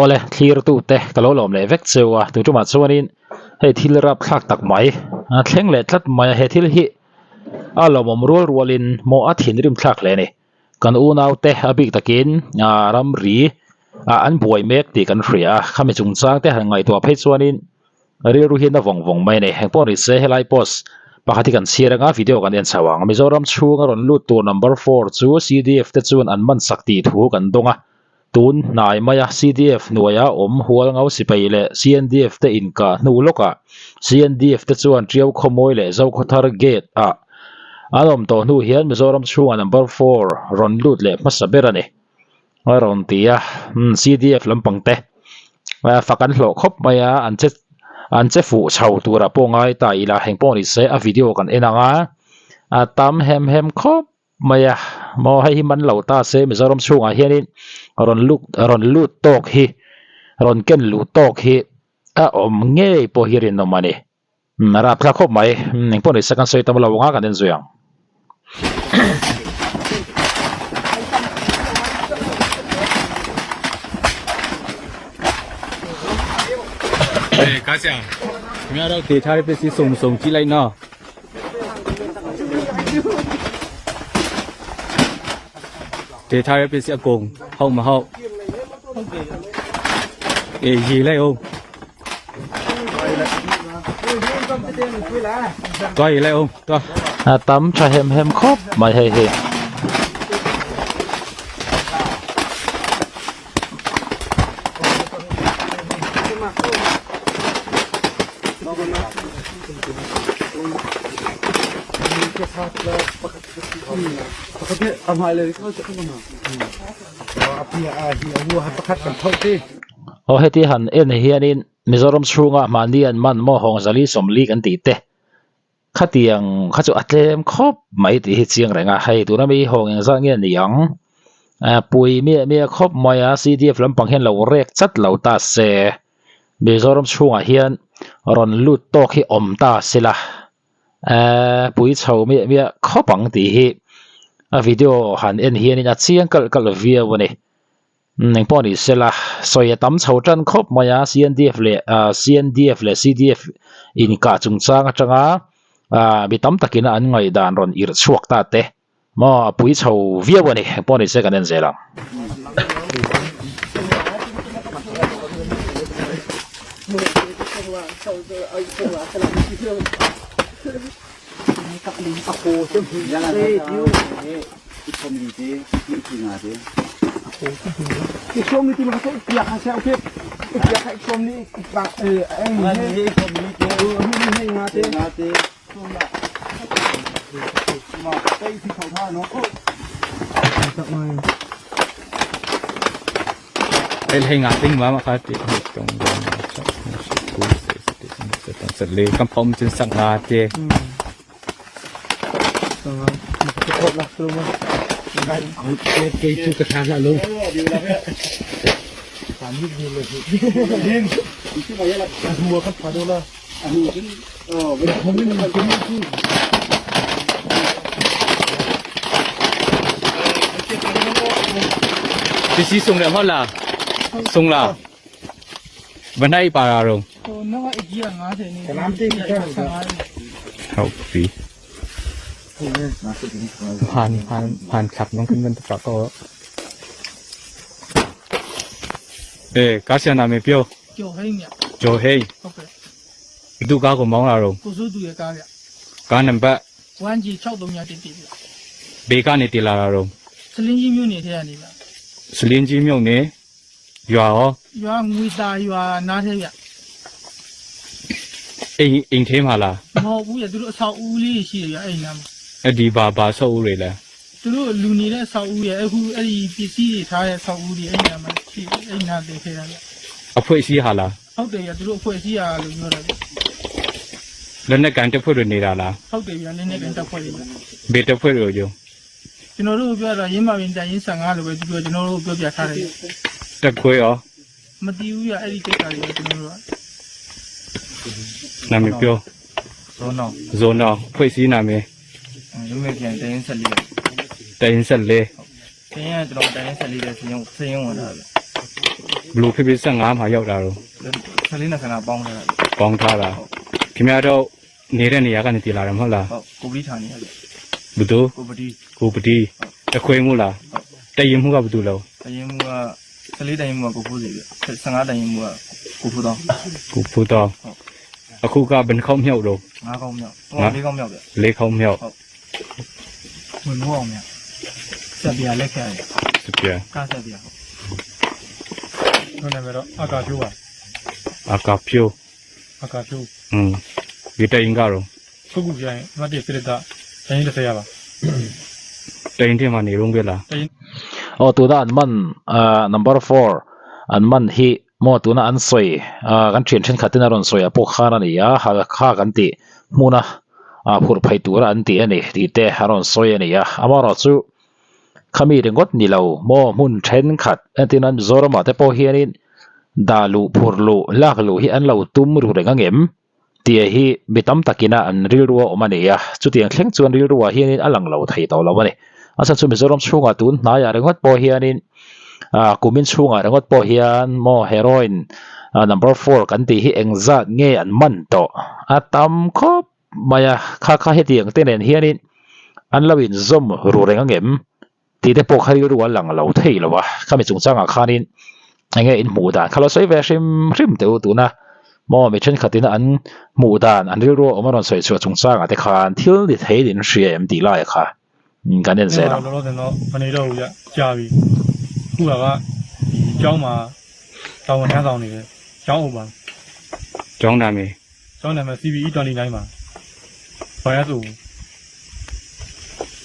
Awle thlir tute ka lo lawm leh vek cheu a tun tumah chuanin hei thil rapthlak tak mai a thleng leh tlat mai a he thil hi a lawmawm rual rualin maw a thinrim thlak hle a ni kan unau te a bik takin ah ramri ah an buai mek tih kan hria a khami chungchang te han ngaihtuah phei chuanin Rilru hian a vawng vawng mai a ni. Eng pawh ni se helai post pakhat hi kan chhiar anga video kan en chho ang. Mizoram chhunga rawn lut tur number four chu CDF te chuan an man sak tih thu kan dawng a. Tun hnai maia CDF hnuaia awm Hualngau sipai leh CNDF te inkah hnu lawkah CNDF te chuan Tiau Khawmawi leh Zokhawthar gate ah an awm tawh hnu hian Mizoram chhunga number four rawn lut leh hmasa ber a ni. A rawn ti a, CDF lampang te fak an hlawh khawp mai a, an che an che fuh chho turah pawh ngai ta ila heng pawh ni se a video kan en ang a, a tam hem hem khawp mai a, maw hei hi man lo ta se Mizoram chhungah hianin rawn lut rawn lut tawk hi rawn ken luh tawk hi a awm ngei pawh hi rinawm a ni. A rapthlak khawp mai, engpawh ni se kan sawi tam lo anga kan enzui ang. A tam tha hem hem khawp mai hei hi. Aw heti han en hianin Mizoram chhunga mahni an man maw hawng zali sawmli kan tih te khatiang kha chu a tlem khawp mai tih hi chiang reng a hei tuna mi hawng engzat nge ni ang pui miah miah khawp mai a CDF lampang hian lo rek chat lo ta se Mizoram chhungah hian rawn lut tawk hi awm ta sela. Ehh pui chho miah miah khawp ang tih hi a video han en hianin a chiang kalh kalh viau a ni. Engpawh ni sela sawi a tam chho tan khawp mai a CNDF leh ah CNDF leh CDF inkah chungchang atanga ah mi tam takin an ngaihdan rawn irh chhuak ta te maw a pui chho viau a ni. Engpawh ni se kan en zel ang. ပစ္စည်းစုံတယ်ဟုတ်လားစုံလားဘယ်နှအိပ်ပါတာတော့ ဟိုနောက်ကကြီးက90နေ ဟုတ်ပြီผ่านผ่านผ่านขับน้องขึ้นบนตะကောအေးကားဆရာနာမည်ပြော ကျော်ဟိန်းမြ ကျော်ဟိန်း ဟုတ်ကဲ့ ဘသူကားကိုမောင်းလာတော့ ကိုစိုးသူရဲ့ကားဗျ ကားနံပါတ် 1G 63ညတိတိဗျ ဘေကနေတင်လာတာတော့ စလင်းကြီးမြို့နယ်ထဲကနေဗျ စလင်းကြီးမြုပ်နေရွာရော ရွာငွေသားရွာနားထဲဗျ အိမ်အိမ်ထဲမှာလား မဟုတ်ဘူးရသူတို့အဆောက်အဦလေးရှိတယ်ဗျအဲ့ဒီနားမှာ အဲ့ဒီဘာဘာဆောက်ဦးတွေလဲ သူတို့လူနေတဲ့အဆောက်အဦရဲ့အခုအဲ့ဒီပစ္စည်းတွေထားတဲ့အဆောက်အဦတွေအဲ့ဒီနားမှာရှိအဲ့ဒီနားတည်ခဲ့တာဗျ အဖွဲ့အစည်းဟာလား ဟုတ်တယ်ဗျသူတို့အဖွဲ့အစည်းအားလို့ပြောတာဗျ လက်နက်ကန်တက်ဖွဲ့တွေနေတာလား ဟုတ်တယ်ဗျလင်းနေကန်တက်ဖွဲ့တွေဗျ ဘေတက်ဖွဲ့တွေရော ကျွန်တော်တို့ပြောတာရင်းမပင်တန်ရင်း15လို့ပဲသူပြောကျွန်တော်တို့ပြောပြထားတယ်ဗျ တက်ခွဲရော မတည်ဘူးဗျအဲ့ဒီကိစ္စတွေကျွန်တော်တို့ နာမည်ပြော ဇောနောင် ဇိုနောင်ဖွဲ့စည်းနာမည် ရုံးနေပြန်တရင်ဆက်လေး တရင်ဆက်လေး တရင်ကကျွန်တော်တရင်ဆက်လေးတဲ့စရင်စရင်ဝင်တာဗျ ဘလို့ဖြစ်ဖြစ်15မှာရောက်တာတော့ 14 25ပေါင်းထားတာ ပေါင်းထားတာခင်ဗျားတို့နေတဲ့နေရာကနေတည်လာတယ်မဟုတ်လား ဟုတ်ကိုပတိဌာနေရ ဘသူ ကိုပတိ ကိုပတိတခွေမှုလားတရင်မှုကဘသူလဲ တရင်မှုက14တရင်မှုကကိုဖိုးစီပြ15တရင်မှုကကိုဖိုးတော့ ကိုဖိုးတော့အခုကဘယ်နှခေါက်မြောက်တော့ 9ခေါက်မြောက်ဟို4ခေါက်မြောက်ပြ ၄ခေါက်မြောက် ဝင်မိုးအောင်မြဆက်ပြလက်ခဲ့ရတယ် စပြ ကားဆက်ပြဟုတ် ဟုတ်တယ်မယ်တော့အကာဖြိုးပါ အာကဖြိုး အကာဖြိုး อืมဒီတရင်ကတော့ ခုခုပြရင်အမတ်တိစိရတတိုင်းတစ်ဆယ်ရပါ တရင်ထဲမှာနေတော့ကြလား Aw tuna an man ah number 4 an man hi maw tuna an sawi ah kan thian thenkhat ten a rawn sawi ah pawh khan a ni a halkha kan tih hmuna ah phurh phei tura an tih a ni tih te a rawn sawi a ni a amaherawhchu khami ringawt ni lo maw hmun thenkhat entirna Mizoram ah te pawh hianin dah luh phurh luh lak luh hi an lo tum ru reng ang em tih hi mi tam takina an rilru a awm a ni a chutiang thleng chuan rilru ah hianin a lang lo thei tawh lo a ni a chhan chu Mizoram chhungah tun hnaiah ringawt pawh hianin ah kumin chhungah ringawt pawh hian maw heroin ah number 4 kan tih hi engzat nge an man tawh a tam khawp mai a kha kha hetiang te nen hianin an lo inzawm ru reng ang em tih te pawh kha rilru a lang lo thei lo a khami chungchangah khanin enge in hmuh dan kha lo sawi ve hrim hrim teh u tuna maw mi thenkhatin an hmuh dan an rilru a awm a rawn sawi chhuah chungchangah te khan thil ni thei in hria em tih laiah kha kan en zel ang. လောလောဆယ်တော့မနေတော့ဘူးကြကြာပြီခုကဒီကျောင်းမှာတာဝန်ထမ်းဆောင်နေတယ်ကျောင်းအုပ်ပါ ကျောင်းနာမည် ကျောင်းနာမည် CBE 29မှာဘာရဆို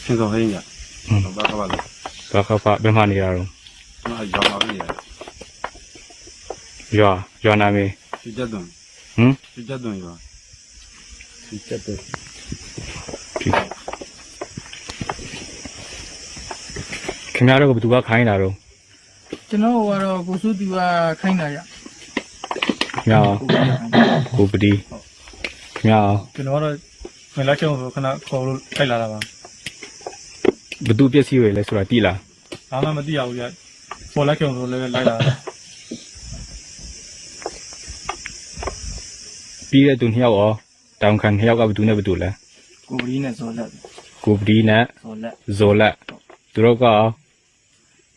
ရှင်စောဟင်းရဘာကပါလဲ ဘာခဖဘယ်မှာနေတာတော့ ငါရောင်းပါပြီ ရွာရွာနာမည် သူကြက်သွန် ဟမ် သူကြက်သွန်ရွာသူကြက်သွန် ခင်ဗျားတို့ကဘသူကခိုင်းတာတော့ ကျွန်တော်ကတော့ကိုစုသူကခိုင်းတာရ ခင်ဗျားကိုပတိခင်ဗျား ကျွန်တော်ကတော့မလက်ချုံဆိုခဏခေါ်လို့ထိုက်လာတာပါ ဘသူပစ္စည်းတွေလဲဆိုတာတိလား ဘာမှမသိရဘူးကြပေါ်လက်ချုံဆိုလည်းလိုက်လာတာ ပြီးတဲ့သူနှစ်ယောက်ရောတောင်ခံနှစ်ယောက်ကဘသူနဲ့ဘသူလဲ ကိုပတိနဲ့ဇော်လက် ကိုပတိနဲ့ ဇော်လက် ဇော်လက်သူတို့က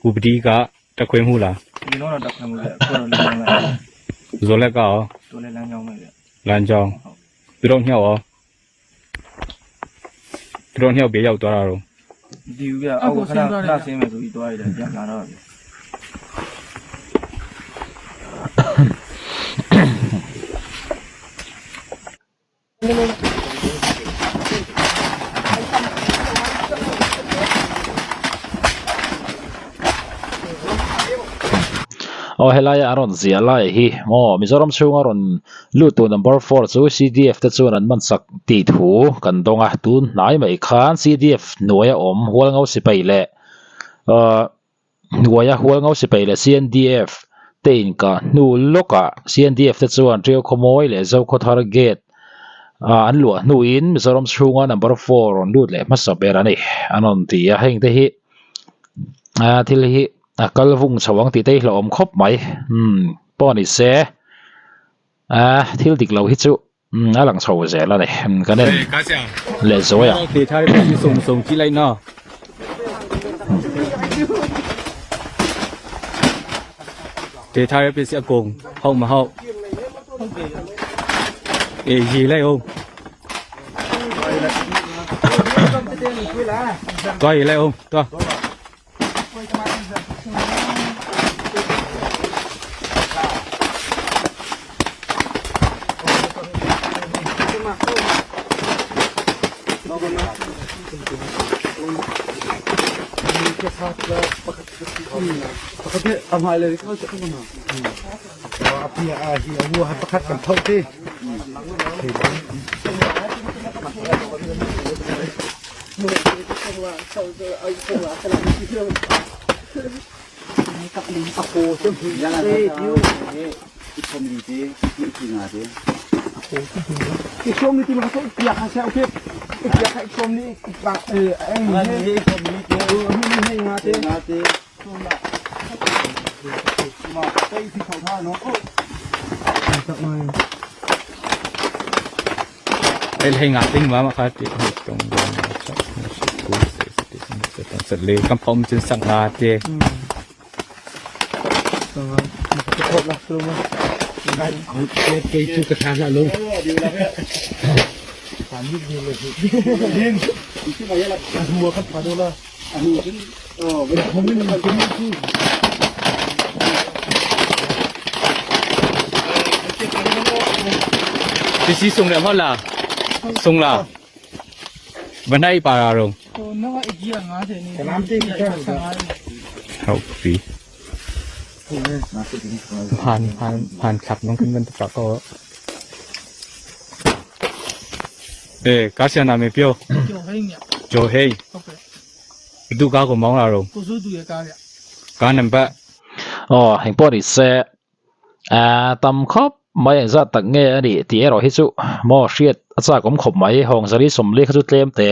ကိုပတိကတခွင်မှုလား ဒီတော့တော့တက်ခွင့်မှုပြအခုတော့လမ်းကြောင်းလိုက် ဇော်လက်ကရော တို့လည်းလမ်းကြောင်းပဲပြ လမ်းကြောင်းသူတို့နှစ်ယောက်ရောသူတို့နှစ်ယောက်ပြေရောက်သွားတာတော့ ဒီဘူးပြအောက်ကခဏခဏဆင်းမယ်ဆိုပြီးတွားရတယ်ပြန်လာတော့ပြီ Aw helaia a rawn ziah lai hi maw Mizoram chhunga rawn lut tur number 4 chu CDF te chuan an man sak tih thu kan dawng a tun hnai mai khan CDF hnuaia awm Hualngo sipai leh ahh hnuaia Hualngo sipai leh CNDF te inkah hnu lawkah CNDF te chuan Ṭiau Khawmawi leh Zokhawthar gate ah an luah hnuin Mizoram chhunga number 4 rawn lut leh hmasa ber a ni an rawn ti a heng te hi ah thil hi a kal vung chho ang tih te hi hlauhawm khawp mai umm pawh ni se ah thil dik lo hi chu umm a lang chho zel a ni kan en leh zuai ang. တေထားတဲ့ပစ္စည်းစုံစုံကြည့်လိုက်နော်တေထားတဲ့ပစ္စည်းအကုန်ဟုတ်မဟုတ်အေးရေလိုက်အောင်သွားရေလိုက်အောင်သွား အဲ့ငါတင်းမှာမခါတိတုံးတော့ချက်ကိုစေစတိစတန်စလေကံဖုံချင်းစငါတေ ပစ္စည်းစုံတယ်မဟုတ်လားစုံလားဘယ်နိုင်ပါတာတော့ ဟိုနောက်ကအကြီးက90နေကလမ်းတိတ်က55 ဟုတ်ပြီผ่านผ่านผ่านขับน้องขึ้นบนตะก็เออကားဆရာနာမည်ပြော ကျော်ဟိန်းည ကျော်ဟိန်း ဟုတ်ကဲ့ ဘသူကားကိုမောင်းလာတော့ ကိုစိုးသူရဲ့ကားဗျ ကားနံပါတ် Aw eng pawh ni se ah tam khawp mai eng zat tak nge a nih tih erawh hi chu maw hriat a chak awm khawp mai hawng zali sawmli kha chu tlem te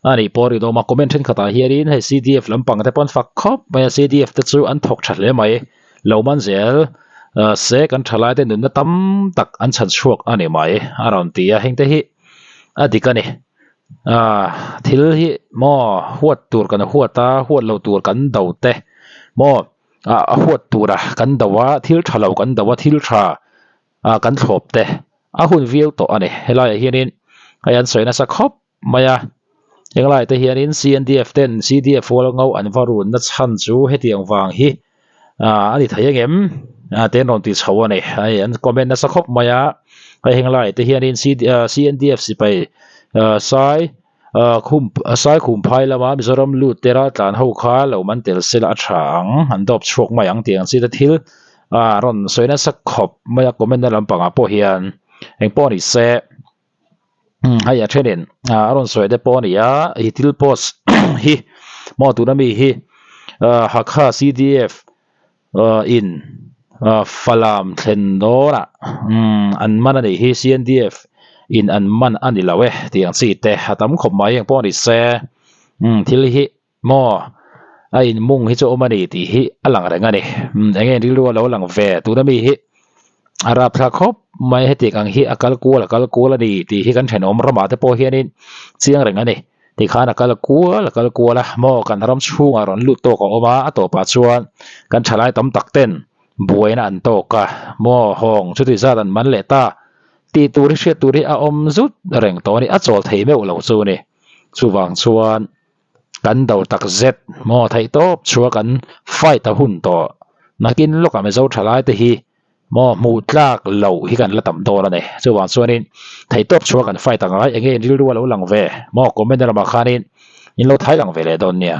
a nih pawh rin awm a comment thenkhatah hianin hei C_D_F lampang te pawh an fak khawp mai a C_D_F te chu an thawk tha hle mai lo man zel ah se kan tha lai te nunna tam tak an chhan chhuak a ni mai a rawn ti a heng te hi a dik a ni ah thil hi maw huat tur kan huat a huat loh tur kan do te maw ah a huat tura kan do a thil tha lo kan do a thil tha ah kan thlawp te a hun viau tawh a ni helaiah hianin hei an sawi nasa khawp mai a henglaiah te hianin C_N_D_F ten C_D_F hual ngo an va run na chhan chu hetiang vang hi ah a ni thei ang em ah te an rawn ti chho a ni hei an comment nasa khawp mai a hei henglaiah te hianin C_N_D_F sipai ah sai. Ah khum sai khum phai lama Mizoram lut te raltlan ho kha lo man tel sela a tha ang an dawp chhuak mai ang tih ang chi te thil ah rawn sawi nasa khawp mai a comment na lampangah pawh hian eng pawh ni se hei a thenin ah a rawn sawi te pawh a ni a hi thil post hi maw tuna mi hi ah Hakha C_D_F ah in ah Falam thlen dawnah umm an man a nih hi C_N_D_F in an man a ni lo e tih ang chi te a tam khawp mai eng pawh ni se umm thil hi maw a in mung hi chu a awm a ni tih hi a lang reng a ni umm eng nge rilru a lo lang ve tuna mi hi a rapthlak khawp mai hetiang ang hi a kal kual a kal kual a ni tih hi kan thenawm ramah te pawh hianin chiang reng a ni. Tikhan a kal kual a kal kual a, maw kan ram chhungah rawn lut tawk a awm a, a tawpah chuan kan thalai tam tak ten buaina an tawk a, maw hawng chuti zat an man leh ta tih tur hi hriat tur hi a awm zut reng tawh a ni, a chawl thei meuh lo chu a ni. Chuvang chuan kan do tak zet maw theih tawp chhuah kan fight a hun tawh nakin lawkah Mizo thalai te hi Maw hmuh tlak loh hi kan la tam dawn a ni. Chuvang chuanin theihtawp chhuah kan fight ang a, enge in rilru a lo lang ve? Maw comment na lamah khanin in lo thai lang ve leh dawn nia.